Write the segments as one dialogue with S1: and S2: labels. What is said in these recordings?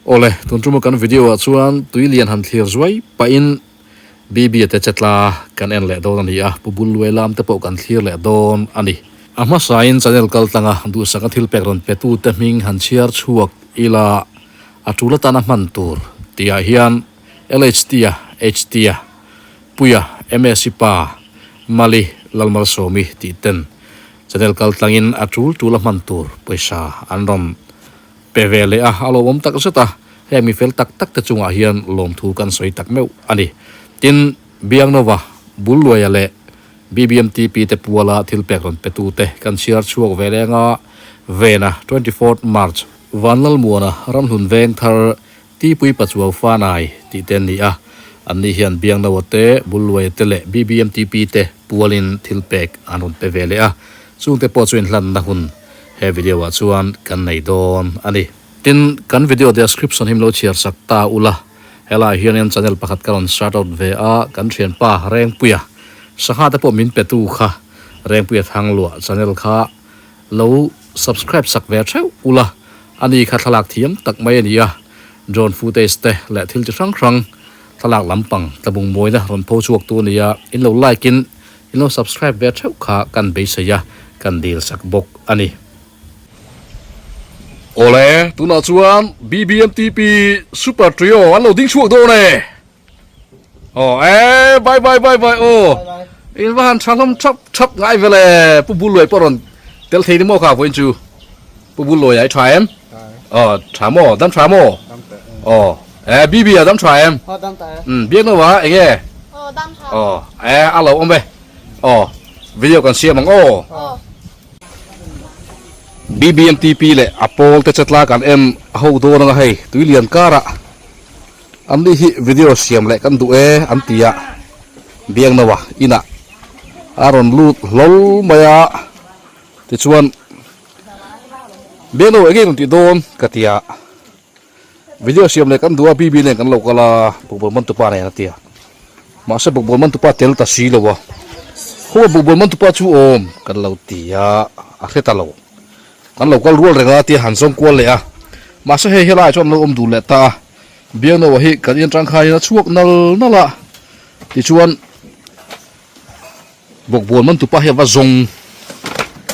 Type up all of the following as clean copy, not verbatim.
S1: Awle, tun tuma kan video ah chuan tui lian han thlir zuai pahin BB a te che tla kan en leh dawn a ni a, Pu Bulluai lam te pawh kan thlir leh dawn a ni. A hmasain channel kal tlanga duhsaka thil pek rawn petu te hming han chhiar chhuak ila a tul atana hman tur tihah hian LHT a, HT a, Puia, MSC pa, Mali, Lalmalsawmi tih ten channel kal tlangin a tul tul a hman tur pawisa an rawn pe ve leh a, a lawmawm tak zet a, heng mi fel tak tak te chungah hian lawmthu kan sawi tak meuh a ni. Tin, Biangnova, Bulluaia leh BBMTP te puala thil pek rawn petu te kan chhiar chhuak ve leng a, Vena, 24th March, Vanlalmuana, Ramhlun Vengthar, Tipui Pachuau Fanai tih te an ni a, anni hian Biangnoa te, Bulluaia te leh BBMTP te pualin thil pek an rawn pe ve leh a, chungte pawh chu inhlanna hun he video ah chuan kan nei dawn a ni. Tin, kan video description hi min lo chhiar sak ta ula, helaiah hianin channel pakhat ka rawn start out ve a, kan thianpa Rengpuia sangha te pawh min pe tu kha Rengpuia Thangluah channel kha lo subscribe sak ve theuh ula, ani kha thlalak thiam tak mai a ni a, drone footage te leh thil chi hrang hrang thlalak lampang tlabung mawina rawn pho chhuak tu a ni a, in lo like in in lo subscribe ve theuh kha kan beisei a, kan dil sak bawk a ni. Awle, tunah chuan BBMTP Super Trio an lo ding chhuak dawn e. Aw e bye bye bye bye aw in va han tha hlawm thap thap ngai vele pu bul luai pawh rawn tel thei ni maw kha vawiin chu pu bul luai ai tha em aw tha maw dam tha maw aw e bibi a dam tha em um biak no wa enge aw e a lo awm e aw video kan siam ang aw BBMTP leh a pawl te chetla kan en ho dawn anga hei tuilian karah An ni hi video siam leh kan duh e an ti a, Biangnoa inah a rawn lut hlawl mai a, tichuan Biangnoa enge rawn tih dawn ka ti a, video siam leh kan duh a BB nen kan lo kal a, bukbawl mantupa nen a ti a, mahse bukbawl mantupa tel ta si lo a, khawngaih bukbawl mantupa chu awm kan lo ti a, a hre ta lo. Kan lo kal rual reng a tia han zawng kual leh a, mahse hei helaiah chuan an lo awm dun leh ta a, Biangnoa hi kan in atang khain a chhuak nal nal a, tichuan bawkbawn man tupa hi a va zawng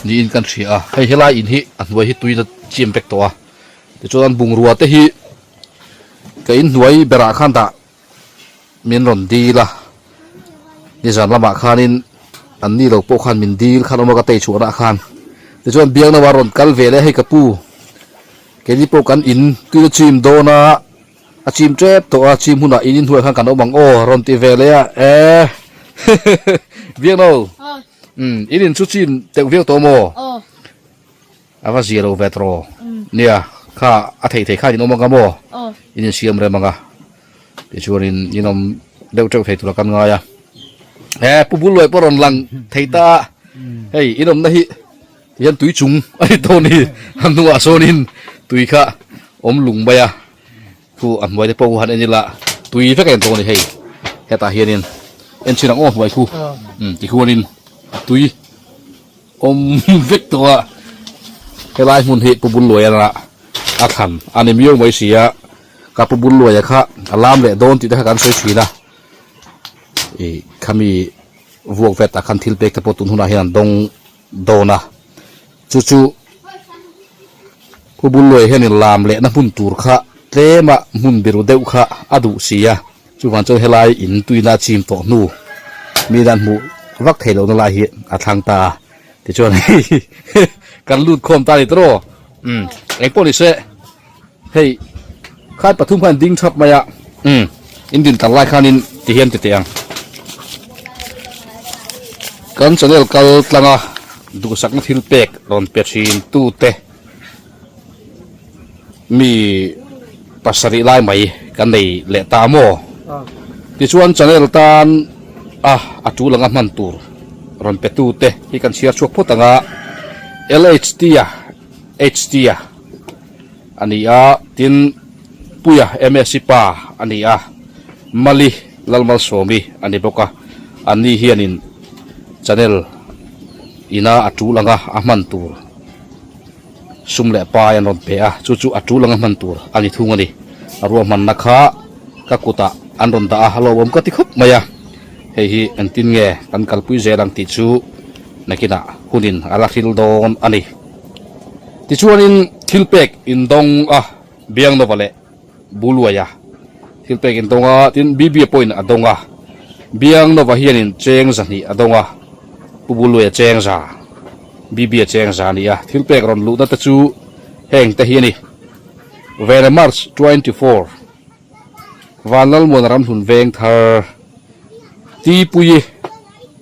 S1: niin kan hria a, hei helai in hi a hnuai hi tuin a chim vek tawh a, tichuan bungrua te hi ka in hnuai berah khan dah min rawn dil a, nizan lamah khanin an ni lo pawh khan min dil khan awm a ka tei chhuahna ah khan tichuan biakna a rawn kal ve leh hei ka pu keini pawh kan in tui a chim dawn a a chim tep tawh a chim hunah in inhnuaiah khan kan awm ang aw rawn ti ve leh a e biakno in in chu chim teuh viau tawh maw? A va zia lo ve tawh nia kha a theih theih khan in awm ang a maw in insiam rem ang a tichuanin in awm deuh teuh thei tura kan ngai a he pu bul luai pawh rawn lang thei ta a hei in awmna hi tihian tui chung a ni tawh a ni a hnungah sawnin tui kha awm lung mai a khu a hnuai te pawh han en ila tui vek a en tawh a ni hei hetah hianin en chhin ang aw hnuai khu tikhuanin tui. Awm vek tawh a, helai hmun hi Pu Bulluaia a thlan a ni miau mai si a, ka Pu Bulluaia kha a lam leh dawn tih te kha kan sawi thin a, ih khami vuak vet ah khan thil pek te pawh tun hunah hian an dawng dawn a, chu chu Pu Bulluaia hianin lam lehna hmun tur kha tlema hmun biru deuh kha a duh si a. Chuvang chuan helai in tuina chim tawh hnu mi dan hmuh vak theih lohna lai hi a thlang ta a, tichuan hei kan lut khawm ta a ni tawh umm engpawh ni se hei khai pathum khan ding thap mai a umm in din tar lai khanin ti hian ti teh ang kan channel kal tlang a duhsakna thil pek rawn pe thin tute. Mi pasarih lai mai kan nei leh ta maw? Tichuan channel tan a a tul anga hman tur rawn pe tu te hi kan chhiar chhuak phawt ang a, LHT a HT a a ni a, tin Puia MSc pa a ni a, Mali Lalmalsawmi a ni bawk a, anni hianin channel ina a tul anga a hman tur. Sum leh pai an rawn pe a, chu chu a tul anga hman tur a ni thung a ni. Ruahmanna kha ka kutah an rawn dah a, a lawmawm ka ti khawp mai a. Hei hi engtin nge kan kalpui zel ang tih chu nakinah hunin a la hril dawn a ni. Tichuanin thil pek indawng a Biangnova leh Buluaia thil pek indawng a, tin Bibia pawhin a dawng a. Biangnova hianin cheng zahnih a dawng a, Pu Buluaia cheng za, Bibia cheng za a ni a. Thil pek rawn luhna te chu heng te hi a ni. Vena March 24, Vanlalmuana ramhlun veng thar Tipuii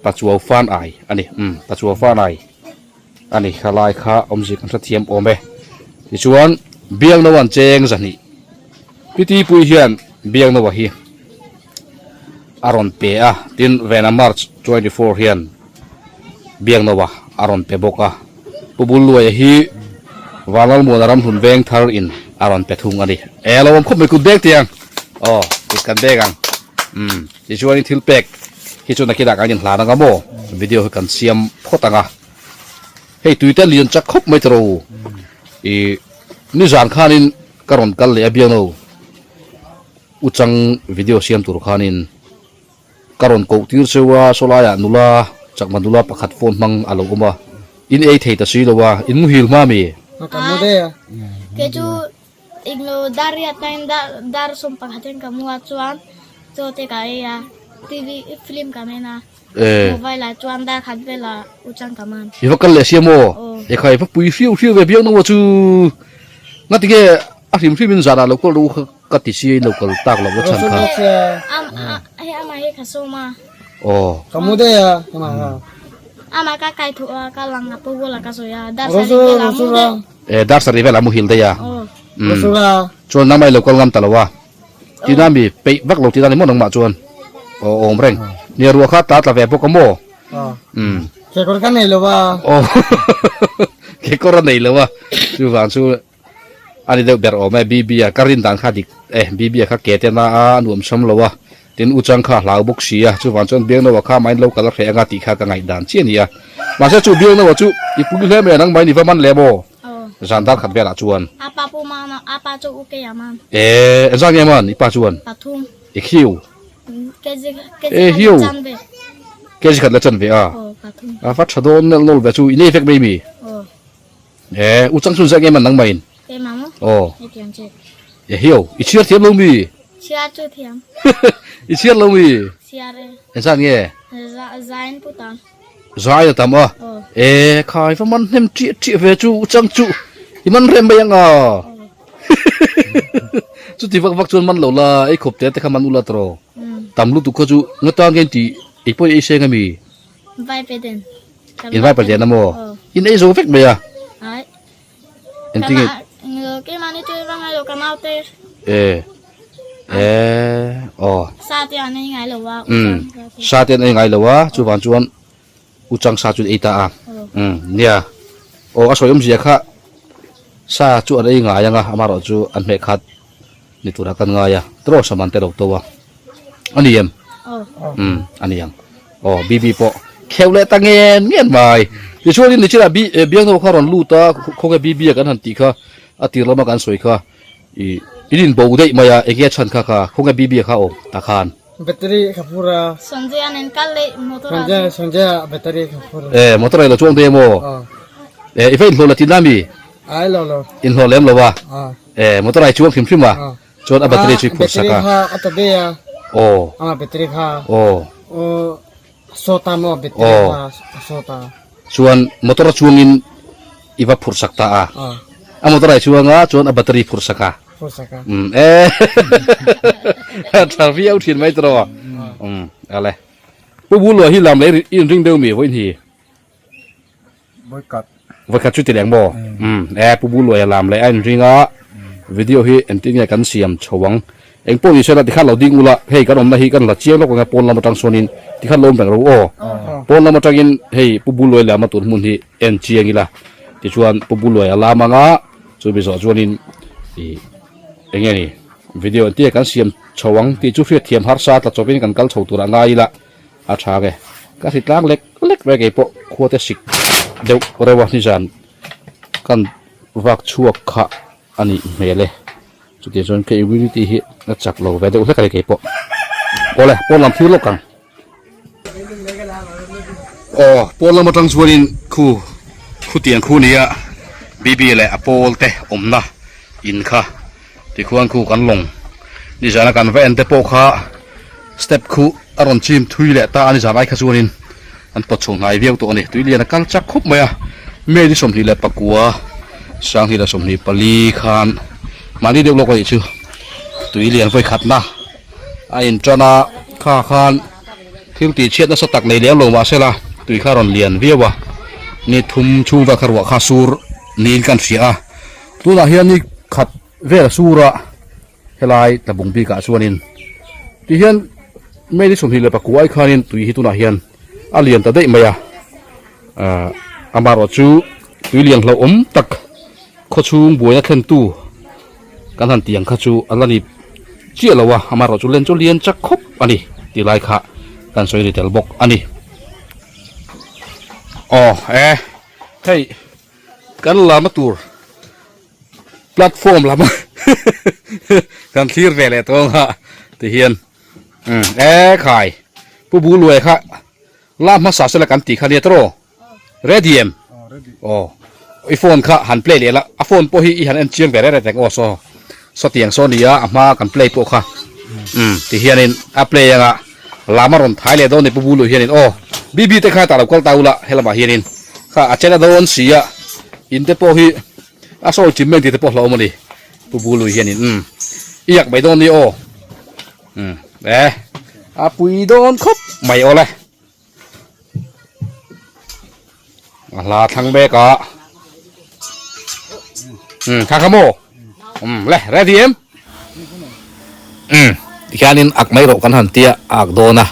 S1: Pachuau fan ai a ni. Umm, Pachuau fan ai a ni. Kha lai kha awmzia kan hrethiam awm e. Tichuan, Biaknoa'n cheng zahnih Pi Tipuii hian Biaknoa hi a rawn pe a, tin Vena March 24 hian Biaknoa a rawn pe bawk a, Pu Bulluaia hi Vanlalmuana ramhlun veng thar in a rawn pe thung a ni. E a lo awm khawp mai kut beng tiang aw kut kan beng ang umm tichuanin thil pek hi chu nakinah kan inhlan anga maw video hi kan siam phawt ang a, hei tuite lian chak khawp mai tawh i nizan khanin ka rawn kal leh a Biakno. Uchang video siam tur khanin ka rawn koh tir cheu a, sawlaiah nula chakma nula pakhat phone hmang a lo awm a, in ei thei ta si lo a, in muhil hma mi?
S2: A, kei chu englo dar riat naiin dar 11 in ka mu a chuan chaw te ka ei a, TV film ka men a, mobile ah chuan dar khat velah uchang ka man.
S1: I va kal leh sia maw? Ekhai va pui hriau hriau ve biak naua chu ngatinge a hrim hrim in zanah lo kal ru kha. Ka ti si in lo kal tak loh a chhan kha.
S2: Hei amah hi ka sawm a.
S1: Aw.
S3: Ka mu daih a amah kha.
S2: Amah ka kai thuh a ka lang a pu bulah ka sawi a dar sarih velah mu daih.
S1: E dar sarih velah muhil daih a.
S3: Aw.
S1: Chuan nangmah i lo kal ngam ta lo a. Tina mi peih vak lo tina ni maw nangmah chuan. Aw awm reng. Nia ruah kha tla tla ve bawk a maw.
S3: Umm. Kekawr ka nei lo a.
S1: Aw. Kekawr a nei lo a. Chuvang chu A ni deuh ber awm e, Bibi-a ka rin dan kha dik e, Bibi-a kha ke te na a, a nuam sam lo a, tin U Chang kha a hlau bawk si a, chuvang chuan Biangnoa kha amahin lo kal a hreh anga tih kha ka ngaih dan chiah a ni a. Mahse chu Biangnoa chu i pui hle mai a, nangmah in i va man lem aw, zan dar khat velah chuan.
S2: A pa pu man a, a pa chu U Kei a man.
S1: E, engzah nge man i pa chuan?
S2: Pathum.
S1: I khiu.
S2: Kg kg khat leh chan ve.
S1: Kg khat leh chan ve a?
S2: Aw, pathum.
S1: A va tha dawn nelh nawlh ve chu, i nei vek mai mi?
S2: Aw.
S1: E, u chang chun zek em an nangmah in?
S2: Keimah maw?
S1: Aw.
S2: I thiam che.
S1: E hiau, i chhiar thiam lo mi?
S2: Chhiar chu thiam.
S1: I chhiar lo mi?
S2: Chhiar e.
S1: Engzat nge?
S2: Za, zain pu tam.
S1: Zain a tam a?
S2: Aw.
S1: E, khai va man hnem ṭiah ṭiah ve chu u chang chu i man rem mai ang a. Chuti vak vak chuan man lo la, ei khawp te te kha man ula tawh. Tam lutuk kha chu nga tang nge in tih, ei pawh i ei seng ami?
S2: Vai pe den.
S1: In vai palian a maw? In ei zo vek mai a. Engtin nge?
S2: Keimahni chu i va ngai lo ka naute.
S1: E. E. Aw.
S2: Sa te an ei ngai lo a.
S1: Um. Sa te an ei ngai lo a, chuvang chuan uchang sa chu an ei ta a. Um. Nia. Aw a sawi awmzia kha sa chu an ei ngai ang a, amaherawh chu an hmeh khat ni turah kan ngai a, tiraw saman te lo to a. A ni em? Umm a ni ang. Aw BB pawh kheuh leh ta ngen ngen mai. Tichuanin nichinah B Biangno kha rawn lut a, khawnge BB a kan han tih kha a tir lama kan sawi kha ih in inbo daih mai a, enge a chhan kha kha khawnge BB a kha awm tah khan.
S3: Battery kha phur a.
S2: Sanjay a nen kal leh motor ah.
S3: Sanjay Sanjay a battery kha phur a.
S1: E motor ah i lo chuang daih a maw? E i va inhlawh la tihna mi?
S3: Ai lo lo.
S1: Inhlawh lem lo a. E motor ah i chuang hrim hrim a. Chuan a battery chu i phurh sak a.
S3: Battery kha a ta daih a.
S1: Aw.
S3: A battery kha.
S1: Aw.
S3: Aw a sawt a maw battery kha a sawt a.
S1: Chuan motor a chuangin i va phurh sak ta a. A motor ah i chuang a chuan a battery phurh sak a.
S3: Phurh sak a.
S1: Um e a tha viau thin mai tawh. Um ale. Pu Bulua hi lam leh i inring deuh mi vawiin hi.
S4: Vawikhat.
S1: Vawikhat chu ti leng maw? Umm e Pu Buluaia lam leh a inring a, video hi engtin nge kan siam chho ang. Engpawh ni sela tikhan lo ding ula, hei kan awmna hi kan la chiang lawk ang e pawn lam atang sawn in tikhan lo awm reng ro aw. Pawn lam atangin hei Pu Buluaia lama tur hmun hi en chiang ila, tichuan Pu Buluaia lam anga chumi zawh chuanin ih eng nge ni video engtin nge kan siam chho ang tih chu hriatthiam harsa tla chawpin kan kal chho turah ngai ila. A tha nge? Ka hri tlang lek lek mai kei pawh khua te sik deuh reuh a nizan kan vak chhuak kha a nih hmel e. Chutiang chuan ka immunity hi a chak lo ve deuh hlek a ni keipawh. Awle pawn lam thlir lawk ang. Aw pawn lam atang chuanin khu khutiang khu nia BB leh a pawl te awmna in kha tikhuan khu kan lawng nizana kan va en te pawh kha step khu a rawn chim thui leh ta a nizan ai kha chuanin an pawt chho hnai viau tawh a ni tuilian a kal chak khawp mai a May ni 29 2024 khan mahni deuh lawk a nih chu tuilian vawi khatna a intan a kha khan thil tih chhiat nasa tak nei lem lo mahse la tui kha a rawn lian viau a ni thum chhung vel kha ruah kha sur niin kan hria a tunah hian ni khat vel a sur a helai tlabung bikah chuanin tihian May ni 24 ai khanin tui hi tunah hian a lian ta daih mai a ah amaherawhchu tui lian hlauhawm tak khawchhung buaina thlentu kan han tih ang kha chu a la ni chiah lo a amaherawhchu len chu lian chak khawp a ni tih lai kha kan sawi ri tel bawk a ni aw e hei kan lama tur platform lama kan thlir ve leh tawng a ti hian um e khai pu bu luai kha la hmasa sela kan tih kha nia tawh ready em aw i phone kha han play leh la a phone pawh hi i han en chiang ve reng reng aw saw sawtiang saw nia a hma kan play pawh kha um ti hianin a play anga lam a rawn thai leh dawn ni pu bulu hianin aw bb te kha tah lo kal ta ula helamah hianin kha a chen a dawn si a in te pawh hi a sawi chim mek tih te pawh hlauhawm a ni pu bulu hianin um i yak mai dawn ni aw um e a pui dawn khawp mai awle. A hla thlang mek a um kha kha maw um le ready em um tikhianin ak mai rawh kan han tia a ak dawn a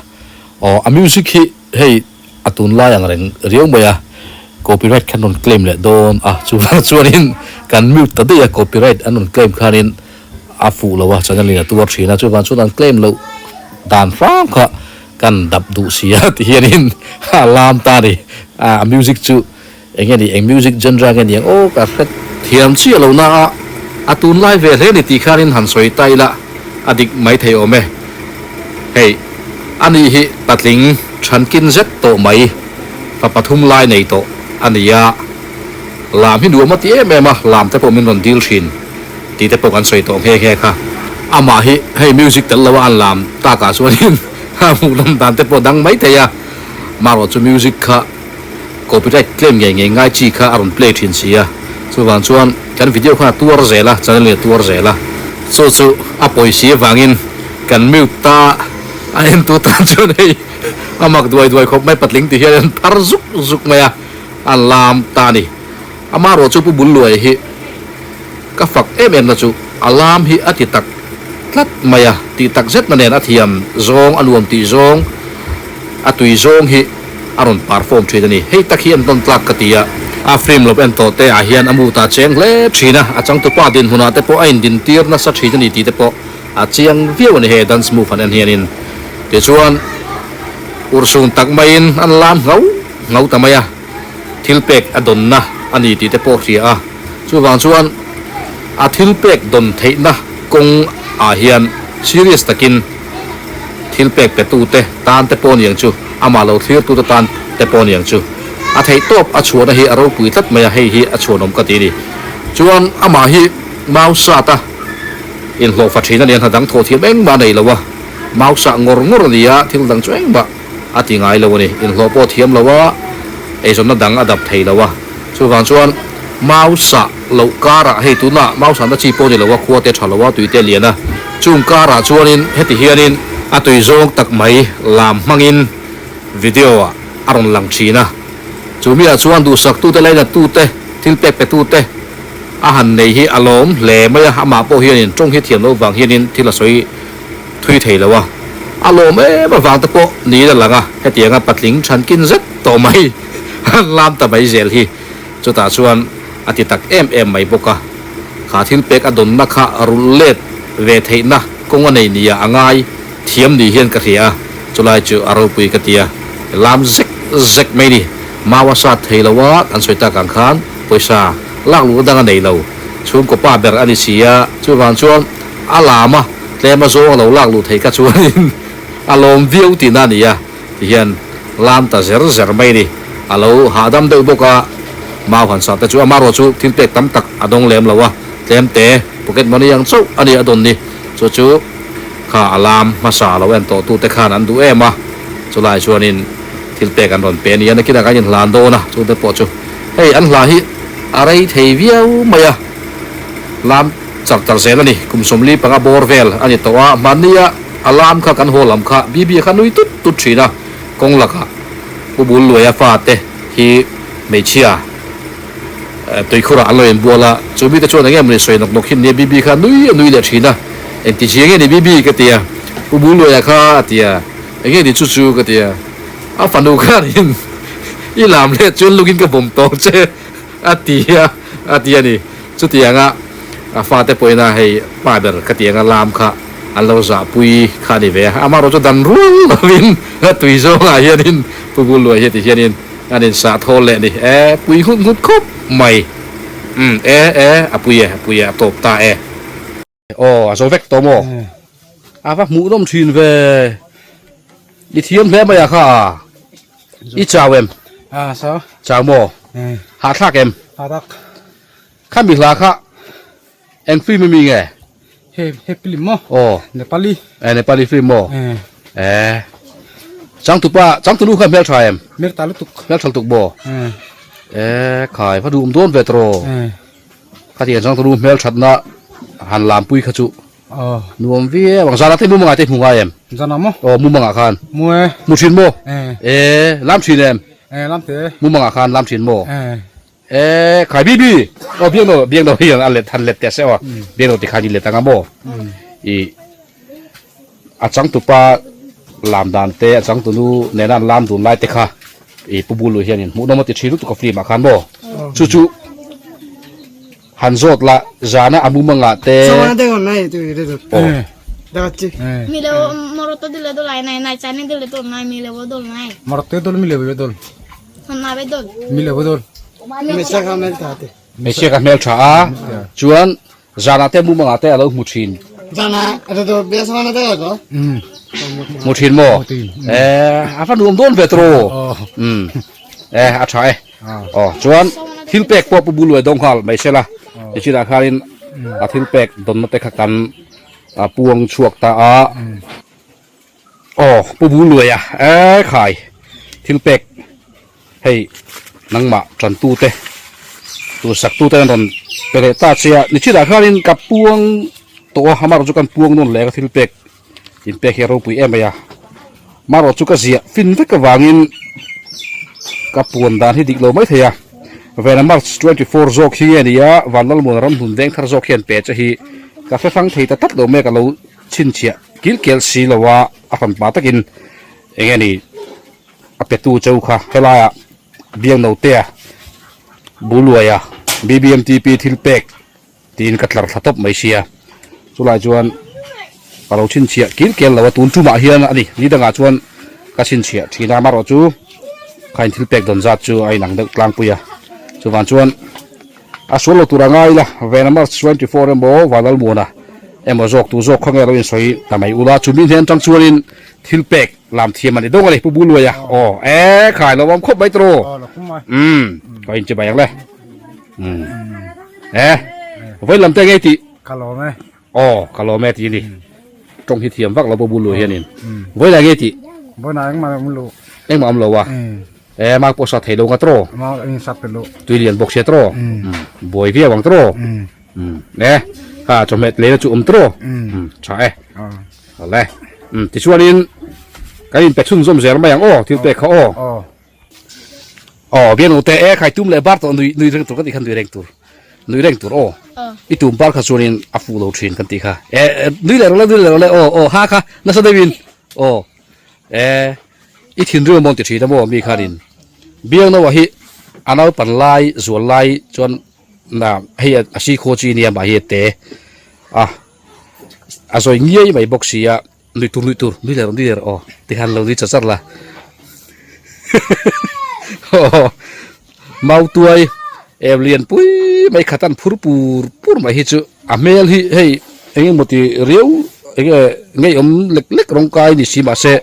S1: aw a music hi hei a tunlai ang reng riau mai a copyright khan rawn claim leh dawn a chuvang chuanin kan mute ta daih a copyright an rawn claim khanin a fuh lo a channel in a tuar thin a chuvang chuan an claim loh dan hram kha Kan dap duh si a ti hianin a lam ta a ni. A music chu eng nge ni, eng music genre nge ni ang aw ka hre thiam chiah lo na a, a tunlai ve hle ni tih khanin han sawi ta ila a dik mai thei awm e. Hei, ani hi patling thankin zet tawh mai, fa pathum lai nei tawh a ni a, lam hi nuam a ti em em a, lam te pawh min rawn dil thin. Tih te pawh kan sawi tawh nghe nghe kha. Amah hi hei music tel lo a an lam takah chuanin a hmuhnawm dan te pawh dang mai thei a. Marawh chu music kha copyright claim ngei ngei ngai chi kha a rawn play thin si a. Chuvang chuan kan video khan a tuar zel a, channel in a tuar zel a. Chu chu a pawi si avangin kan mute ta a entu tan chuan hei a mak duai duai khawp mai patling ti hian an phar zuk zuk mai a, an lam ta a ni. Amaherawh chu Pu Bulluai hi Ka fak em em na chu a lam hi a ti tak tlat mai a, tih tak zet na nen a thiam zawng, a nuam tih zawng, a tui zawng hi a rawn perform thin a ni. Hei tak hi entawn tlak ka ti a. A film lo en tawh te ah hian a mut a cheng hle thin a, a changtupa dinhmunah te pawh a indintir nasa thin a ni tih te pawh a chiang viau a ni he dance move han en hianin. Tichuan urhsun tak maiin an lam ngau ngau ta mai a. Thil pek a dawnna a ni tih te pawh hria a, chuvang chuan a thil pek dawn theihna kawng ah hian serious takin thil pek pe tu te tan te pawh niang chu, amah lo thlir tu te tan te pawh niang chu a theih tawp a chhuahna hi a ropui tlat mai a, hei hi a chhuanawm ka ti a ni. Chuan amah hi mau sat a inhlawhfa thin a ni a, hna dang thawh thiam engmah a nei lo a, mau sah ngawr ngawr a ni a, thil dang chu engmah. A ti ngai lo a ni. Inhlawh pawh thiam lo a, eizawnna dang a dap thei lo a. Chuvang chuan mau sah loh karah hei tunah mau sahna chi pawh ni lo a, khua te tha lo a, tui te lian a. Chung karah chuanin heti hianin a tui zawng tak mai lam hmangin video ah a rawn lang thin a. Chu miah chuan duhsaktute lainattute, thil pek petute a han nei hi a lawm hle mai a. Amah pawh hianin tawng hi thiam loh vang hianin thil a sawi thui thei lo a, a lawm em avang te pawh niin a lang a, hetianga patling thankin zet tawh mai an lam ta mai zel hi chutah chuan a ti tak em em mai bawk a, kha thil pek a dawnna kha rulh let ve theihna kawng a nei nia a ngai thiam ni hian ka hria a, chulai chu a ropui ka ti a, lam zek zek mai ni, mau a sat thei lo a, kan sawi tak ang khan pawisa lak luhna dang a nei lo, chhungkaw pa ber a ni si a, chuvang chuan. A lam a, tlem a zawng a lo lak luh theih kha chuanin a lawm viau tihna a ni a, tihian lam ta zer zer mai a ni. A lo hahdam deuh bawk a, mau han sah te chu amaherawh chu thil pek tam tak a dawng lem lo a, tlem te pocket money ang chauh a ni a dawn ni. Chu chu kha a lam hmasa a lo en tawh tute khan an duh em a, chulai chuanin thil pek an rawn pe a ni a, nakinah kan inhlan dawn a, chungte pawh chu hei an hla hi a rei thei viau mai a, lam. Char char zel a ni. Kum 45 bawr vel a ni tawh a, hmannia a lam kha kan haw lam kha Bibi kha nui tut tut thin a, kawng lakah Pu Bulluaia fate hi hmeichhia tuikhurah an lo inbual a, chu mite chuan enge mawni sawi nawk nawk hin nia Bibi kha nui a nui leh thin a, engti zia nge ni Bibi ka ti a, Pu Bulluaia kha a ti a, enge ni chu chu ka ti a, a fanu khanin i lam leh chuan lungin ka vawm tawng che a ti a, a ti a ni. Chutianga a fate pawhin a hei pa ber khatianga lam kha an lo zahpui kha a ni ve a, amaherawh chu dan rual lovin a tui zawngah hianin Pu Buluai hi tihianin an insah thawl leh a ni. E pui nghut nghut khawp mai. Umm e e a pui e a pui e a tawp ta e. Aw a zo vek tawh maw? A va hmuh nawm thin ve. I thiam hle mai a kha a. I chau em?
S3: A so.
S1: Chau maw? Hahthlak em?
S3: Hahthlak.
S1: Kha mi hla kha eng film ami nge?
S3: He he film maw?
S1: Aw.
S3: Nepali.
S1: E Nepali film maw? E. Changtupa changtunu kha hmel tha em?
S3: Hmel ta lutuk.
S1: Hmel tha lutuk maw? E khai va duhawm dawn ve tawh. Khatiang changtunu hmel thatna han lampui kha chu nuam viau ang. Zana te mumangah te hmu ngai em?
S3: Zana maw?
S1: Aw mumangah khan.
S3: Mu e.
S1: Mu thin maw?
S3: E.
S1: E lam thin em?
S3: E lam te.
S1: Mumangah khan lam thin maw?
S3: E.
S1: E khai bibi. Aw biang no biang no hian a let han let teh se aw. Biang no ti khan i let anga maw? I a changtupa lam dan te a changtunu nena an lam dun lai te kha i pu bulu hianin hmuhnawm a ti thin lutuk a film ah khan maw? Chu chu han zawt la zana a mumangah te Hmeichhia ka hmel tha a chuan zanah te mumangah te a lo hmu thin. Hmu thin maw? Eh a va nuam dawn ve tawh eh a tha e. Aw chuan thil pek pawh Pu Buluai dawng nghal mai se la nichinah khanin a thil pek dawnna te kha kan puang chhuak ta a. Aw Pu Buluai a e khai thil pek hei nangmah tantu te tur sak tu te an rawn pe leh ta che a nichinah khanin ka puang tawh a amaherawh chu kan puang nawn leh ka thil pek inpek hi a ropui em mai a marawh chu ka ziah fin vek avangin ka puan dan hi dik lo mai thei a vena march 24 zawk hi nge ni a vanlalmuan ram hnun veng thar zawk hian pe che hi ka hre hrang thei ta tlat lo mai a ka lo chhinchhiah kil kel si lo a a hran pah takin eng nge ni a petu cheu kha helaiah Biangnotea Buluaia BBMTP thil pek Tiin ka tlar thla tawp mai sia. Chulai chuan ka lo chhinchhiah kil kel lo a, tun tumah hian a ni. Ni dangah chuan ka chhinchhiah thin a, amaherawh chu kha in thil pek dawn zat chu a inang deuh tlangpui a. Chuvang chuan a sual lo tur a ngai ila, Vena March 24 emaw Vanlalmuana emaw zawk tu zawk kha nge lo insawi ta mai ula, chumi hnen tang chuanin thil pek lam thiam a ni dawng a ni Pu Buluaia. Aw e khai lo awm khawp mai tawh. Umm ka inchi mai ang le. Umm e vawi lam te ngei tih
S3: ka lawm e
S1: aw ka lawm e tih a ni tawng hi thiam vak lo pawh bul luh hianin vawi lai ngei tih
S3: vawi lai engmah awm lo
S1: engmah awm lo a e mak pawh sa thei lo nga tawh
S3: mak in sa pe lo
S1: tui lian bawk sia tawh buai viau ang tawh e kha chawhmeh lei na chu awm tawh tha e awle tichuanin kan inpe chhunzawm zel mai ang aw thil pek kha aw Aw bian ute e khai tum leh bar tawh nui nui reng tur ka tih kha nui reng tur nui reng tur aw i tum bar kha chuanin a fuh lo thin kan tih kha e nui leh rawh le nui leh rawh le aw aw ha kha nasa deuhin aw e i thinrim amawn ti thin a maw mi khanin biang naua hi a naupan lai zual lai chuan na hei a si khaw chi nia mah hi te a a zawi ngiai mai bawk sia. Nui tur nui tur nui leh rawh nui leh rawh aw tikhan lo nui char char la aw mautuai em lian pui mai khat an phur pur pur mai hi chu a hmel hi hei. eng emaw ti riau eng nge ngeiawm lek lek rawng kai ni si mahse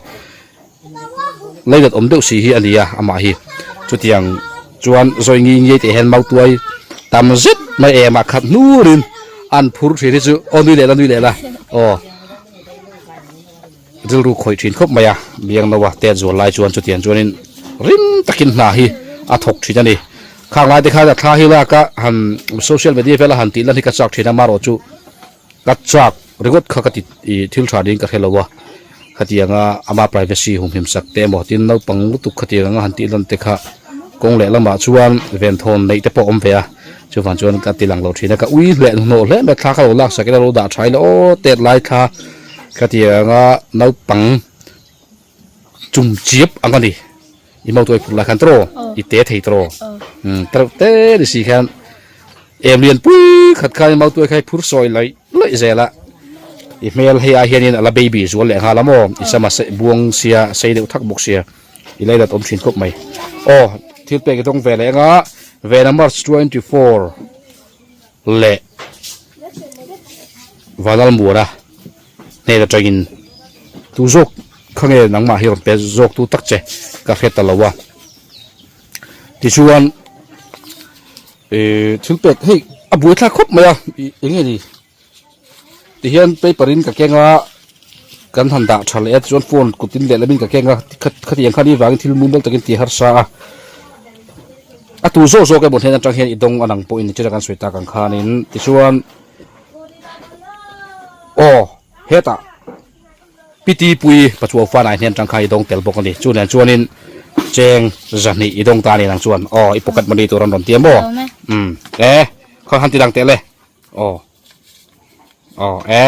S1: leilet awm deuh si hi a ni a amah hi chutiang chuan zawi ngi ngiai teh hian mautuai tam zet mai em ah khat hnurin an phur thin hi chu aw nui leh la nui leh la aw rilru khawih thin khawp mai a biang no a tet zual lai chuan chutiang chuanin rim takin hna hi a thawk thin a ni khang lai te khan a thla hi lak a han social media vela han tih lan hi ka chak thin a marawh chu Ka chak ringawt kha ka ti ih thil tha ding ka hre lo a, khatianga ama privacy humhim sak te emaw tin naupang lutuk khatiang anga han tih lan te kha kawng leh lamah chuan venthawn neih te pawh a awm ve a, chuvang chuan ka ti lang lo thin a, ka ui hleh hnawh hle mai thla kha lo lak sak ila lo dah tha ila aw tet lai thla khatianga naupang chum chiap ang a ni i mautuai phur lai khan tawh i te thei tawh umm tereuh te ni si khan em lian pui khat khan mautuai kha i phur sawi laih laih zel a i hmel hei ai hianin a la baby zual leh nghal a maw i sama sei buang sia sei deuh thak bawk sia i lei lat awm thin khawp mai aw thil pek i dawng ve leh anga vena march 24 leh Vanlalmuana hnen atangin tu zawk kha nge nangmah hi rawn pe zawk tu tak che ka hre ta lo a tichuan ih thil pek hei a buai thlak khawp mai a ih eng nge ni tihian paper in ka keng a kan han dah tha leh a tichuan phone kut in lehlam in ka keng a khatiang khan i vangin thil mumal takin ti harsa a. A tu zawk zawk emaw hnen atang hian i dawng a nang pawhin nichina kan sawi tak ang khanin tichuan aw hetah piti pui pachuau fanai hnen atang khan i dawng tel bawk a ni chu nen chuanin cheng zahnih i dawng ta a ni nang chuan aw i pocket money tur an rawn ti a maw umm e khaw han ti lang teh le aw. Aw e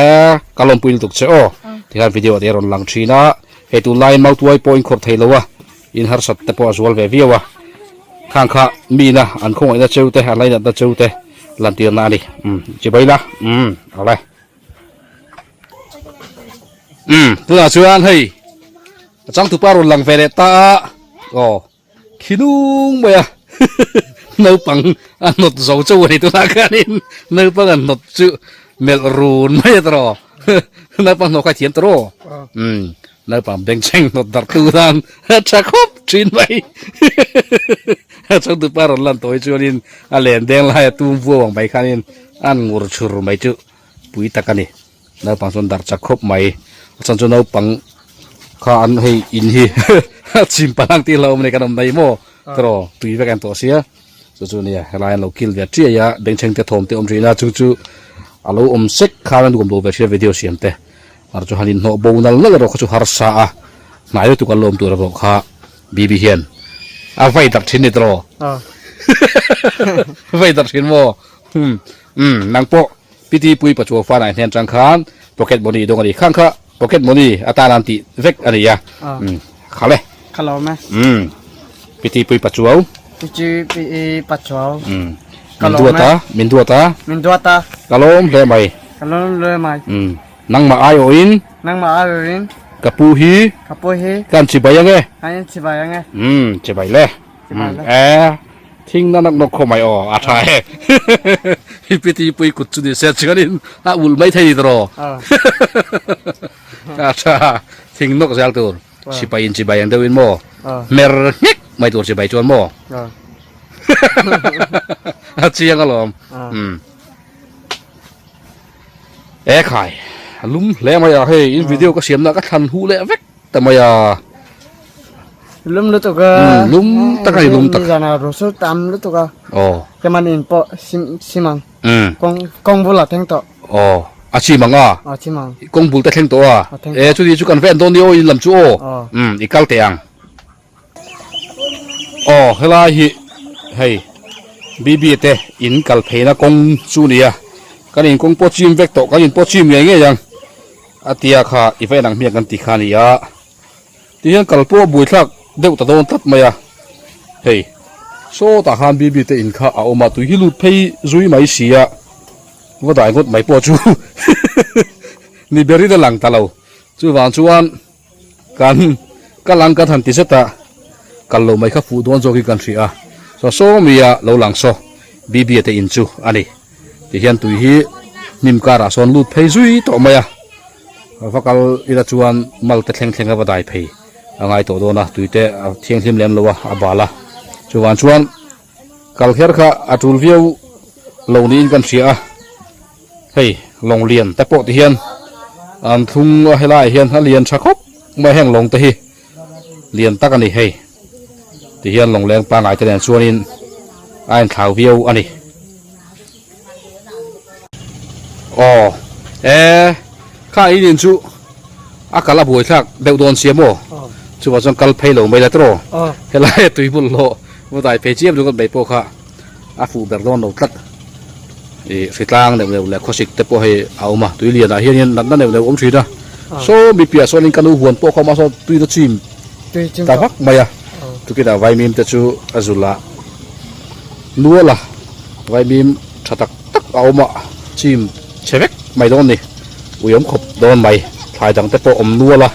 S1: ka lawmpui lutuk che aw tikhan video ah te rawn lang thin a hei tunlaiin mautuai pawh in khawrh thei lo a in harsat te pawh a zual ve viau a khang kha mina an khawngaihna cheu te an lainatna cheu te lantirna a ni umm chibai la umm awle umm tunah chuan hei a changtupa rawn lang ve leh ta a aw. Khi nung mai a naupang a hnawt zo chauh a ni tunah khanin naupang an hnawt chu melh run mai a tawh naupang hnawh kha i thiam tawh rawh umm naupang bengchheng hnawt darh tu tan a tha khawp thin mai a changtupa rawn lan tawh hi chuanin a len deng lai a tum vuau ang mai khanin an ngur chhur mai chu pui tak a ni. Naupang chuan darh chak khawp mai a chhan chu naupang kha an hei in hi a chim palh ang tih hlauhawm a ni kan awm mai maw tawh tui vek an tawh sia chu chu nia helai an lo kil ve chiai a bengchheng te thawm te awm thin a chu chu a lo awm sek khan a nuam lo ve sia video siam te mar chu han inhnawh bo nal nal erawh kha chu harsa a hnai lutuk an lo awm tur erawh kha bibi hian a vai darh thin ni tawh vai darh thin maw umm nang pawh Piti pui pachuau fanai hnen tang khan pocket money dawng a ni. Khang kha pocket money atan an tih vek a ni a. Umm kha le.
S3: Kha lo me.
S1: Umm piti pui pachuau.
S3: Piti pui pachuau.
S1: Umm min duat a, min duat a.
S3: Min duat a.
S1: Ka lawm hle mai.
S3: Ka lawm hle mai.
S1: Umm nangmah aiawhin.
S3: Nangmah aiawhin.
S1: Ka pu hi.
S3: Ka pu hi.
S1: Kan chibai ang e.
S3: Kan chibai ang e.
S1: Umm chibai le.
S3: Chibai le.
S1: E. Thing na nak nawk khawp mai aw a tha e hi piti pui kut chu ni se chuanin a ulh mai thei ni tawh a tha thing nawk zel tur sipai in chibai ang deuh in maw hmer nghek mai tur chibai chuan maw a chiang alawm um e khai a lum hle mai a hei in video ka siam na ka thlan huh leh vek. Ta mai a.
S3: Lum lutuk a.
S1: Hmm, lum tak a ni lum tak.
S3: Nizan a rusul tam lutuk a.
S1: Oh.
S3: Keman in pawh sim simang.
S1: Hmm.
S3: Kawng kawng bul a thleng tawh.
S1: Oh. A chimang a.
S3: A chimang.
S1: Kawng bul te thleng tawh a. E chu ni chu kan ven dawn ni aw in lam chu aw. Hmm, i kal teh ang. Aw helai hi hei BB te in kal pheina kawng chu nia kan in kawng pawh chim vek tawh kan in pawh chim ngei ngei ang a tia kha i va en ang hmiang kan ti kha ania tihian kal pawh a buaithlak deuh ta dawn tlat mai a hei sawtah khan BB te in kha a awm a tui hi lut phei zui mai si a va dai ngawt mai pawh chu ni berin a lang ta lo chuvang chuan. Kan kal ang kan han ti zet a, kal lo mai kha fuh dawn zawkin kan hria a, saw saw mi a lo lang saw Bibia te in chu a ni. Tihian tui hi Hnim karah sawn lut phei zui tawh mai a, va kal ila chuan mal te thleng thleng a va dai phei a ngai tawh dawn a, tui te a thianghlim lem lo a, a bal a. Chuvang chuan kal kher kha a tul viau lo niin kan hria a, hei lawng lian te pawh ti hian an thlung a helaiah hian a lian tha khawp mai heng lawng te hi lian tak a ni hei ti hian lawng leng pangngai te nen chuanin a inthlau viau a ni. Aw e kha in in chu a kal a buai thlak deuh dawn sia maw chuvang chuan kal phei lo mai la tawh helai a tui bul hlawh va dai phei chiam ringawt mai pawh kha a fuh ber dawn lo tlat ih hritlang neuh neuh leh khawsik te pawh hei a awm a tui lianah hianin natna neuh neuh a awm thin a saw mi piah sawn in ka nu huan pawh kha awm a saw tui na chim ta vak mai a chukina vaimim te chu a zul ah. Nuala vaimim tha tak tak a awm a, chim chhe vek mai dawn a ni. Ui awm khawp dawn mai, thlai dang te pawh awm nual a,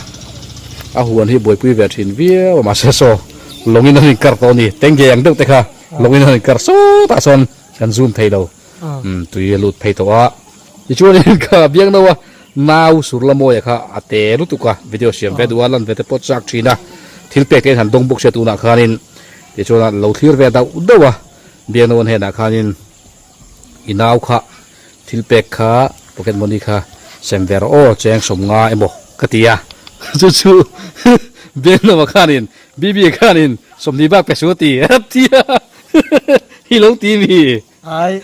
S1: a huan hi buaipui ve thin viau a mahse saw lawngin an inkar tawh a ni, tengge ang deuh te kha lawngin an inkar sawtah chuan kan zoom thei lo, umm tui a lut phei tawh a, tichuanin ka biang no a nau Surlamawia kha a te lutuk a, video siam ve duh a lan ve te pawh chak thin a, thil pek te in han dawng bawk sia tunah khanin. Tichuan a lo thlir ve dauh dauh a, Biaknawn hnenah khanin i nau kha thil pek kha pocket money kha sem ve rawh aw cheng sawmnga emaw ka ti a, chu chu Biaknawn khanin Bibi khanin sawmhnih bak pe su a ti a ti a, i lo ti mi?
S3: Ai.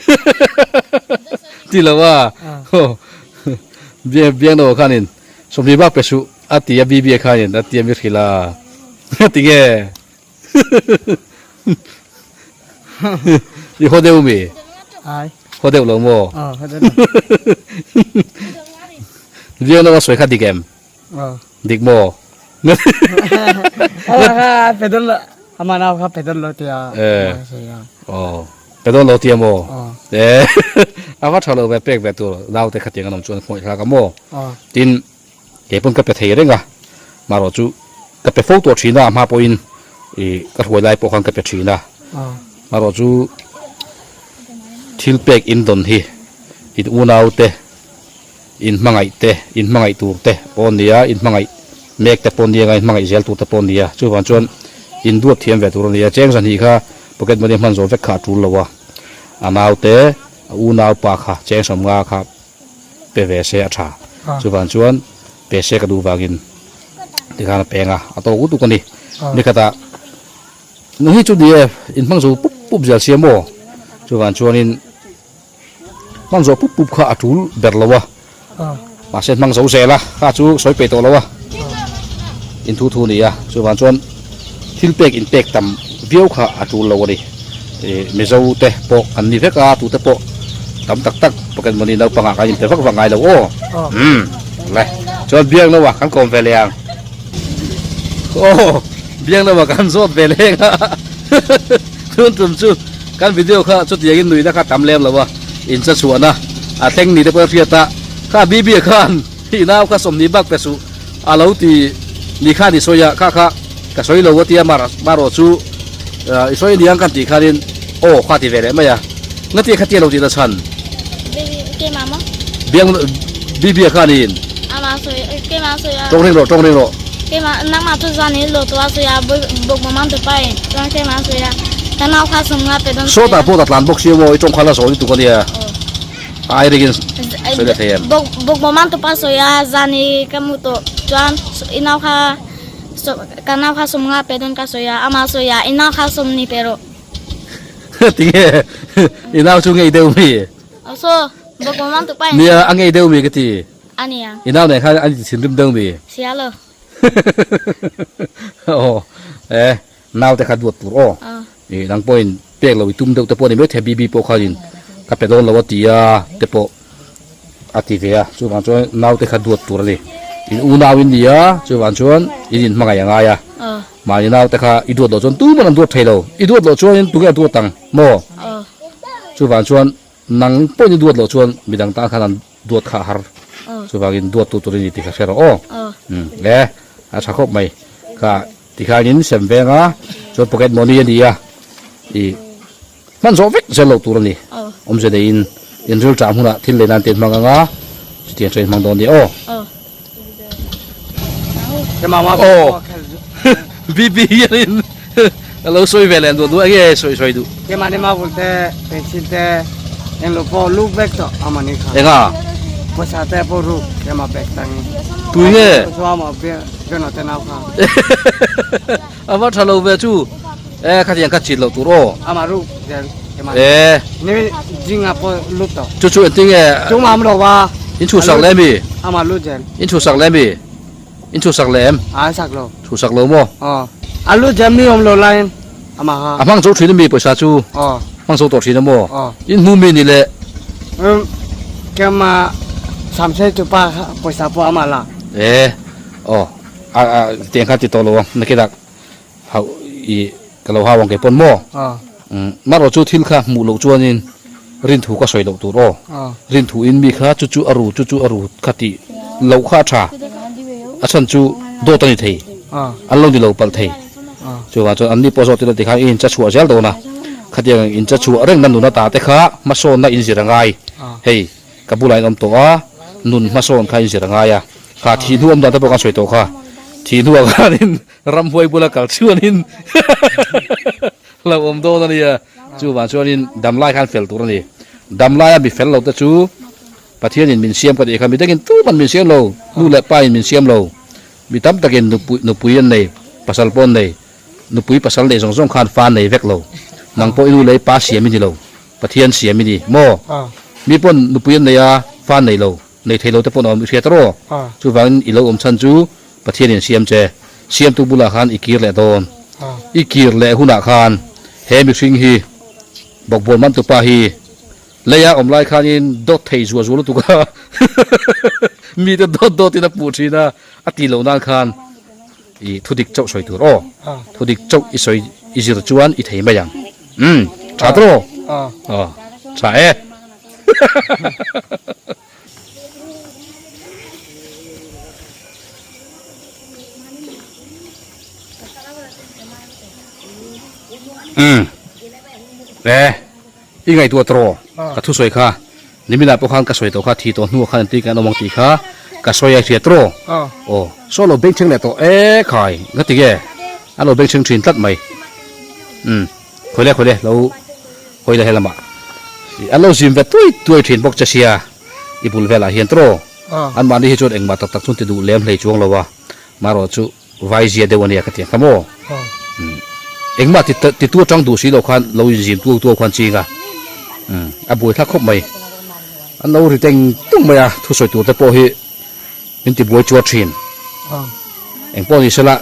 S1: Ti lo a, Biaknawn khanin sawmhnih bak pe suh a ti a Bibi khanin a ti a mi hrilh a, ti nge? I haw deuh mi?
S3: Ai.
S1: Haw deuh lo maw?
S3: Aw, haw deuh lo.
S1: Biang lo a sawi kha dik em?
S3: Aw.
S1: Dik maw?
S3: Ama kha pe dawn lo, ama nau kha pe dawn lo tia.
S1: Eh. Aw. Pe dawn lo tia maw?
S3: Aw.
S1: Eh. A va tha lo ve pek ve tur nau te khatiang an awm chuan hmawih thlak a maw?
S3: Aw.
S1: Tin, Kei pawn ka pe thei reng a, marawh chu ka pe fo tawh thin a, a hma pawhin ih ka hruai lai pawh khan ka pe thin a, marawh chu thil pek in dawn hi in unau te, in hmangaih te, in hmangaih tur te pawh a ni a, in hmangaih mek te pawh a ni a, in hmangaih zel tur te pawh a ni a, chuvang chuan in duat thiam ve tur a ni a, cheng zahnih kha pocket money hman zawh vek kha a tul lo a, a nau te, a unau pa kha cheng sawmnga kha. Pe ve se a tha. Chuvang chuan pe se ka duh vangin tikhan a peng a, a tawk lutuk a ni. Nikhatah nung hi chu ni e, in hmang zo pup pup zel sia maw? Chuvang chuanin hmang zawh pup pup kha a tul ber lo a, mahse hmang zo zel a, kha chu sawi peih tawh lo a, in thu thu a ni a. Chuvang chuan thil pek in pek tam viau kha a tul lo a ni. Mizo te pawh an ni vek a, tute pawh tam tak tak pocket money naupangah kan inpe vak vak ngai lo aw. Umm le chuan biak lo a kan kawm ve leh ang. Aw biak lo a kan zawt ve leh ang a tun tum chu kan video kha chutiangin nuihna kha tam lem lo a incha chhuahna a thleng ni te pawh a hriat a kha Bibi khan i nau kha 20 bak pe suh a lo ti ni khan i sawi a kha kha Ka sawi lo a tia marawh chu i sawi aniang kan tih khanin aw kha ti ve leh mai a, ngatia khatia lo tih na chhan? Biang Bibia khanin tawng ring rawh tawng ring rawh. Sawtah pawh ta tlan bawk si maw i tawng kha la zawl lutuk ania a ai ringin sawi leh thei em?
S2: Ka nau kha sawm nga pe dawn ka sawi a, ama sawi a, i nau kha sawm ni pe rawh.
S1: Tinge i nau chu ngei deuh mi?
S2: Aw saw, bawk awm ang tuk pa in.
S1: Nia, a ngei deuh mi ka ti.
S2: A nia.
S1: I nau nen khan an inthinrim deuh mi?
S2: Sia lo.
S1: Aw, e, nau te kha duat tur aw. I nang pawhin pek lo i tum deuh te pawh a ni mai thei, Bibi pawh khanin ka pe dawn lo a ti a te pawh. A ti ve a, chuvang chuan naute kha duat tur a ni. In unau in ni a, chuvang chuan in inhmangaih a ngai a. Mahni naute kha i duat loh chuan tuman an duat thei lo. I duat loh chuanin tunge a duat ang maw? Chuvang chuan nang pawhin i duat loh chuan midang tan khan an duat kha a har. Chuvangin duattu tur i ni tih kha hre rawh aw. E, a tha khawp mai. Kha tikhanin sem veng a, chuan pocket money a ni a, i. Hman zawh vek zel loh tur a ni. Awmze neiin In rilṭah hmunah thil lei nan te in hmang ang a, chutiang chuan in hmang dawn nia aw. Aw BB hianin a lo sawi ve leh duah duah enge sawi sawi duh.
S3: Keimahni marble te pencil te englo pawh luk vek tawh amahni kha.
S1: Enga?
S3: Pawisa te pawh ruk keimah bag tangin.
S1: Tui nge?
S3: Chuama Beno te nau kha.
S1: A va tha lo ve chu. E khatiang kha chit loh tur aw.
S3: Amah ruk zel keimah.
S1: E.
S3: Ni jinga pawh lut tawh.
S1: Chu chu engtin nge?
S3: Chungah awm lo va.
S1: In chhuhsak leh mi?
S3: Amah lut zel.
S1: In chhuhsak leh mi? In chhuhsak leh em?
S3: A sak lo.
S1: Chhuhsak lo maw?
S3: Aw. A lut zel mi awm lo laiin amah kha.
S1: A hmang zo thin ami pawisa chu?
S3: Aw.
S1: Hmang zo tawh thin a maw?
S3: Aw.
S1: In hmu mi ni le?
S3: Um keimah Samsei chu pa kha pawisa pawh amah la.
S1: E. Aw. A a tiang kha ti tawh lo ang nakinah hauh i ka lo hau ang kei pawn maw?
S3: Aw.
S1: Um marawh chu thil kha hmuh loh chuanin rinthu ka sawi loh tur aw.
S3: Aw.
S1: Rinthu in mi kha chu chu a ru chu chu a ru kha tih loh kha a tha. A chhan chu dawt a ni thei.
S3: Aw.
S1: An lo ni lo palh thei.
S3: Aw.
S1: Chuvang chuan anni pawh zawt ila tikhan i incha chhuah zel dawn a. Khatiang incha chhuah reng na nun ata te kha hmasawnna inzir a ngai.
S3: Aw.
S1: Hei ka bulah in awm tawh a, nun hmasawn kha inzir a ngai a. Kha thih hnu awm dan te pawh kan sawi tawh kha. Thih hnuah khanin ramhuai bula kal chuanin hlauhawm dawn a nia. Chuvang chuanin damlai khan fel tur a ni. Damlaia mi fel lo te chu Pathianin min siam ka tih kha mi dangin tuman min siam lo, nu leh pain min siam lo. Mi tam takin nupui nupui an nei, pasal pawh an nei. Nupui pasal nei zawng zawng khan fa an nei vek lo. Nang pawh i nu leh i pa siam i ni lo, Pathian siam i ni maw? Mi pawn nupui an nei a, fa an nei lo. Nei thei lo te pawh an awm i hriat rawh. Chuvangin i lo awm chhan chu Pathianin siam che. Siamtu bulah khan i kir leh dawn. I kir leh hunah khan he mihring hi bawkbawn mantupa hi leia awm lai khanin dawt thei zuah zuah lutuk a mite dawt dawtin a puh thin a, a tih loh nan khan i thudik chauh sawi tur aw. Thudik chauh i sawi i zir chuan i thei mai ang. Umm tha tawh aw. Aw tha e. Umm e i ngaihtuah tawh ka thusawi kha niminah pawh khan ka sawi tawh kha thi tawh hnuah khan engtin kan awm ang tih kha ka sawi a hriat tawh aw saw lo bengchheng leh tawh e khai nga tige a lo bengchheng thin tlat mai umm khawi le khawi le lo hawi la helamah an lo zim ve tuai tuai thin bawk che sia i bul velah hian tawh anmahni hi chuan engmah tak tak chuan ti duh lem hlei chuang lo a marawh chu vai zia deuh a nia ka ti ang kha maw engmah ti ti tu atang duh si lo khan lo inzim tuau tuau khan ching a a buai thlak khawp mai an lo ri teng tung mai a thusawi tur te pawh hi min ti buai chuar thin engpawh ni sela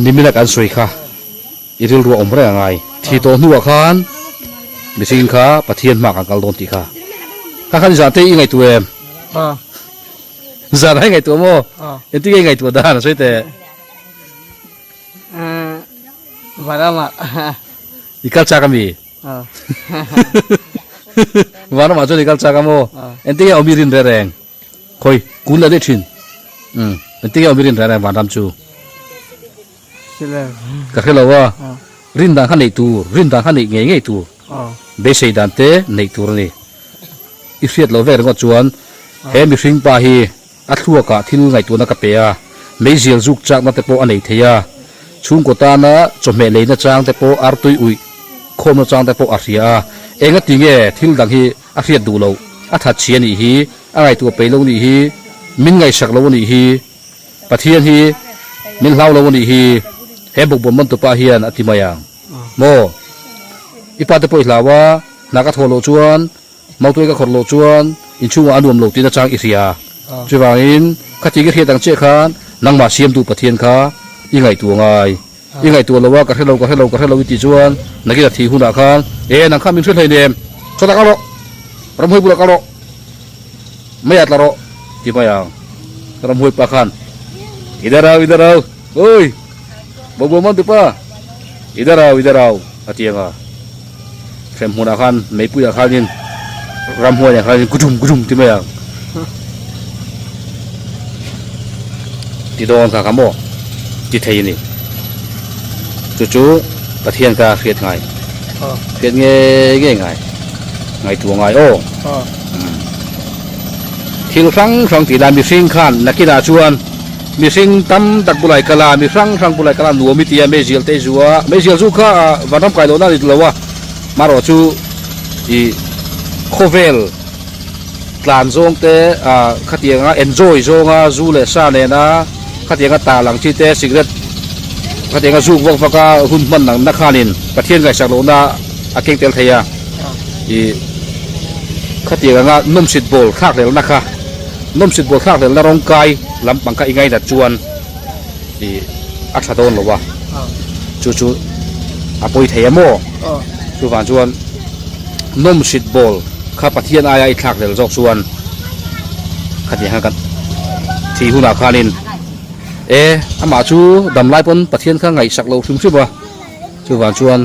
S1: nimina kan sawi kha i rilru a awm reng a ngai thi tawh hnuah khan mihring kha Pathian hma kan kal dawn tih kha kha khan zan te i ngaihtuah em zan ai ngaihtuah maw engtin nge i ngaihtuah dan a sawi teh
S3: Vanramah
S1: i kal chak ami Vanramah chuan i kal chak a maw engtin nge awm i rin reng reng khawi kun leh daih thin engtin nge awm i rin reng reng Vanram chu Ka hre lo a, rin dan kha neih tur, rin dan kha neih ngei ngei tur, beisei dan te neih tur a ni. I hriat loh vek ringawt chuan he mihring pa hi a thluakah thil ngaihtuahna ka pe a, meizial zuk chakna te pawh a nei thei a, chhungkaw tana chawhmeh leina chang te pawh artui uih khawmna chang te pawh a hria a, engati nge thil dang hi a hriat duh loh, a that chhi a nih hi, a ngaihtuah peih lo nih hi, min ngaihsak lo a nih hi. Pathian hi min hlau lo a nih hi, he bawkbawn man tupa hian a ti mai ang maw? I pa te pawh i hlau a, hna ka thawh loh chuan, mautuai ka khawrh loh chuan inchhungah a nuam lo tihna chang i hria. Chuvangin khati ka hriat ang chiah khan nangmah siamtu Pathian kha i ngaihtuah ngai. I ngaihtuah lo a, ka hre lo, ka hre lo, ka hre lo i tih chuan nakin a thih hunah khan, E, nang kha min hre hleinem, chawtah kal rawh, ramhuai bulah kal rawh, meiah tla rawh ti mai ang. Ramhuai pa khan, I darau, i darau, oi, bobo man tupa, i darau, i darau a ti ang a. Hrem hmunah khan meipuiah khanin ramhuaiah khanin gudum gudum ti mai ang. Ti dawn kha kha maw ti thei a ni. Chu chu Pathian kha hriat ngai. Hriat nge nge ngai. Ngaihtuah ngai aw. Thil hrang hrang tih lai mihring khan nakinah chuan mihring tam tak bulai kal a, mi hrang hrang bulai kal a nuam i ti a, meizial te i zu a, meizial zu kha vanram kai lohna a ni lo a, marawh chu i khawvel tlan zawng te khatianga enjoy zawnga zu leh sa nena khatianga tal ang chi te cigarette khatianga zuk vak vak a hun hman ang na khanin Pathian ngaihsak lohna a keng tel thei a ih khatiang anga nawmsit bawl thlak hlelna kha nawmsit bawl thlak hlelna rawng kai lampang kha i ngainat chuan ih a tha dawn lo a chu chu a pawi thei a maw chuvang chuan nawmsit bawl kha Pathian aia i thlak hlel zawk chuan khatiang khan kan thih hunah khanin e amah chu damlai pawn Pathian kha ngaihsak lo hrim hrim a. Chuvang chuan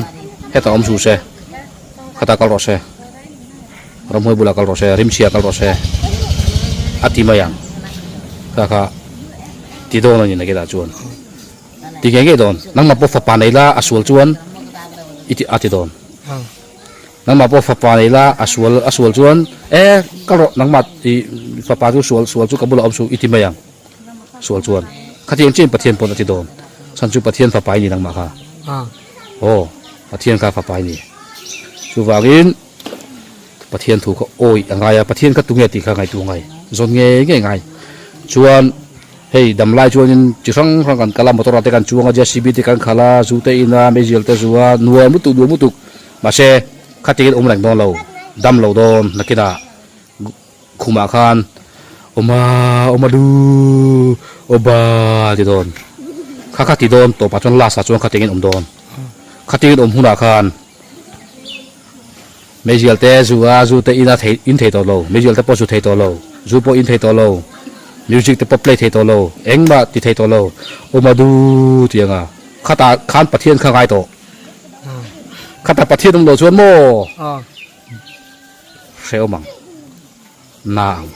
S1: hetah awm suh se, khatah kal rawh se, ramhuai bulah kal rawh se, rimchhia kal rawh se a ti mai ang. Kha kha ti dawn a ni naketah chuan. Ti ngei ngei dawn. Nangmah pawh fapa nei la a sual chuan i ti a ti dawn. Nangmah pawh fapa nei la a sual a sual chuan e kal rawh nangmah i fapa chu sual sual chu ka bulah awm suh i ti mai ang. Sual chuan, Khatiang chian Pathian pawn a ti dawn. Chhan chu Pathian fapa i ni nangmah kha. Aw, Pathian kha fapa i ni. Chuvangin Pathian thu kha awi a ngai a, Pathian kha tunge tih kha ngaihtuah ngai, zawn ngei ngei ngai. Chuan hei damlai chuanin chi hrang hrang kan kal a, motor ah te kan chuang a, JCB te kan khalh a, zu te in a, meizial te zu a, nuam lutuk nuam lutuk. Mahse khatiangin awm reng dawn lo, dam lo dawn nakinah. Khumah khan awma awma du awba ti dawn kha kha ti dawn tawpah chuan last ah chuan khatingin awm dawn khatingin awm hunah khan meizial te zu a zu te in a thei in thei tawh lo meizial te pawh zu thei tawh lo zu pawh in thei tawh lo music te pawh play thei tawh lo engmah ti thei tawh lo awma du tih anga khatah khan Pathian kha ngai tawh khatah Pathian awm loh chuan maw. Hrehawm ang, na ang.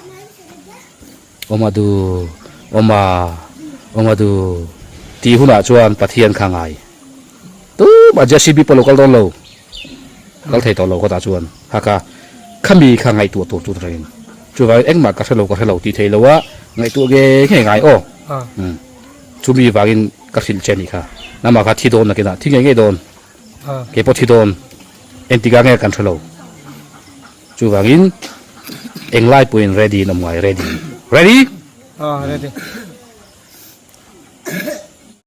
S1: Awma du, awma, awma du tih hunah chuan Pathian kha ngai. Tumah JCB pawh lo kal dawn lo, kal thei tawh lo kawtah chuan kha kha khami kha ngaihtuah tur chu reng. Chuvangin engmah ka hrelo ka hrelo tih theih loh a ngaihtuah nge nge ngai aw. Chumi vangin ka hrilh che anih kha. Nangmah kha thi dawn nakinah thi ngei ngei dawn. Kei pawh thi dawn engtikah nge kan hre lo. Chuvangin englai pawhin ready in awm ngai ready. Ready?
S3: Aw ready.